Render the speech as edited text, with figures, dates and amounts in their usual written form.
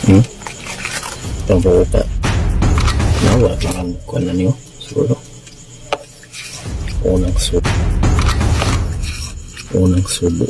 Itong buo pa. Nawa, ang kuan na niyo. Siguro. Unang subo. Unang subo.